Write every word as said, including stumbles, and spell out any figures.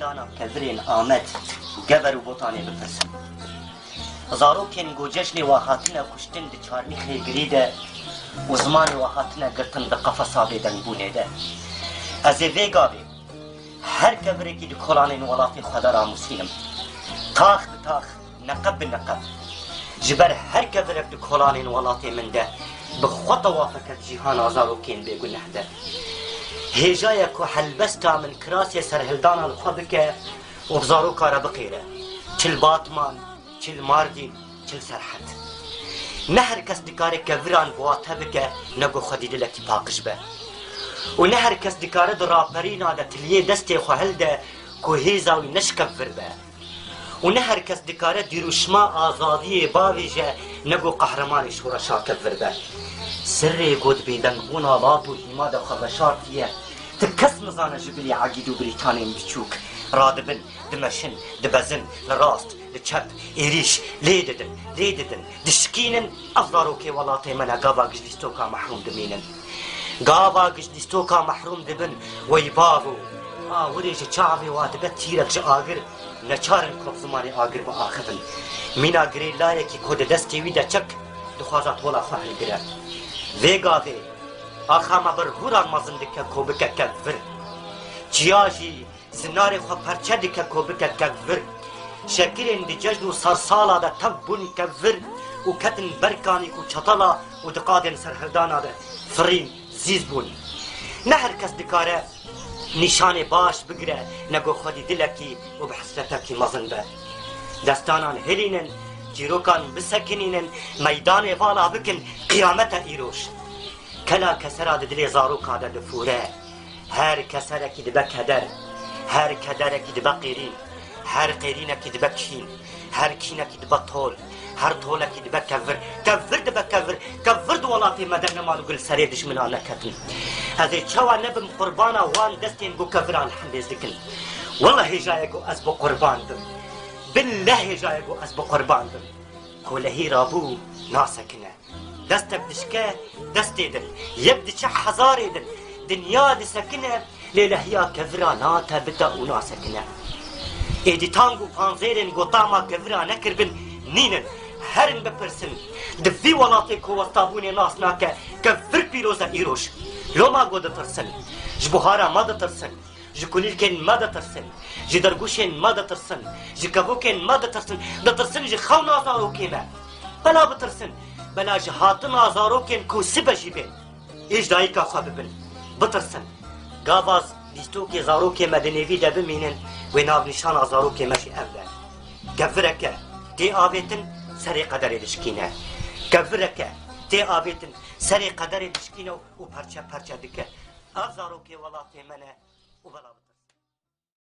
Dana kevirên Amed, Gever û Botanê bipirsin. Zarokên ku cejnê wa hatine kuştin di Çarmîxê girî de û zimanê wa hatine girtin di qefesa bêdengbûnê de. Ez ê vê gavê her kevirekî di kolanên welatê xwe de ramûsînim. Tax bi tax, neqeb bi neqeb. Ji ber her kevirek di kolanên welatê min de bi xwe tewafeke cîhana zarokên bêguneh de. Hêja ye ku helbesta min kirasê serhildana li xwe bike û bi zaroka re biqêre. Çil Batman, çil Mardîn, çil Serhed. Ne her kes dikare keviran bi wate bike, ne ku xwedî dilekî paqij be. Û ne her kes dikare di raperîna de tiliyê destê xwe hilde ku hêza wî ne ji kevir be. Û ne her kes dikare dîrûşma azadiyê bavêje, ne ku qehremanê şoreşa kevir be. Sirrê ku di bêdengbûna lap û hîma de xwe veşartiye, ti kes nizane ji bilî Egîd û Brîtanên biçûk radibin, dimeşin, dibezin, li rast, li çep, êrîş, lê didin, lê didin, dişkînin, ev zarokê welatê me ne gava giş dîstoka mehrûm dimînin. Gava giş dîstoka mehrûm dibin, wey bavo, awirê ji çavê wa dibe tîrek ji agir, neçar in ku bi zimanê agir biaxivin. Mîna girêlayekî ku di destê wî de çek, dixwaza tola xwe hilgire. Vê gavê, axa me birhûran mezin dike ku bike kevir. Çiya jî zinarê xwe perçe dike ku bike kevir. Şekirên di cejn û sersala de tev bûn kevir û ketin ber kanîk û çetela û di qadên serhildana de firîn, zîz bûn. Ne her kes dikare nîşanê baş bigire, ne ku xwedî dilekî û bi hesretekî mezin be. Destanan hilînin, çîrokan bisekinînin, meydanê vala bikin, qiyamete îroj. Kela kesera di dilê zaroka de difûre. Her keserekî dibe keder, her kederekî dibe qêrîn, her qêrînekî dibe kîn, her kînekî dibe tol, her tolekî dibe kevir, kevir dibe kevir, kevir di welatê me de neman û gul serê dijminan neketin. Ez ê çawa nebim qurbana wan destên ku keviran hembêz dikin? Wele hêja ye ku ez bi qurban bim. Billah hêja ye ku ez bi qurban bim. Kolehî rabû nasekine. Destek dişke destê din, yek diçe hezarê din. Dinya disekine, lê lehiya kevira nate bite û nasekine. Êdî tang û panzêrên gotama kevira nekiribin nînin. Herin bipirsin. Di vî welatê ku westabûnê nas nake, kevir pîroz e îroj. Loma ku ditirsin. Ji buhara me ditirsin. Ji kulîlkên me ditirsin, ji dergûşên me ditirsin, ji kevokên me ditirsin, ditirsin ji xewna zarokê me. Bela bitirsin, bela ji hatina zarokên ku sibe jî bên, ê ji dayika xwe bibin. Bitirsin. Gava dîstokê zarokê me di nêvî de bimînin, wê navnîşana zarokê me jî ev be. Kevireke tê avêtin, serê qederê dişkîne. Kevireke tê avêtin, serê qederê dişkîne û perçe perçe dike. Ev zarokê welatê me ne. û bela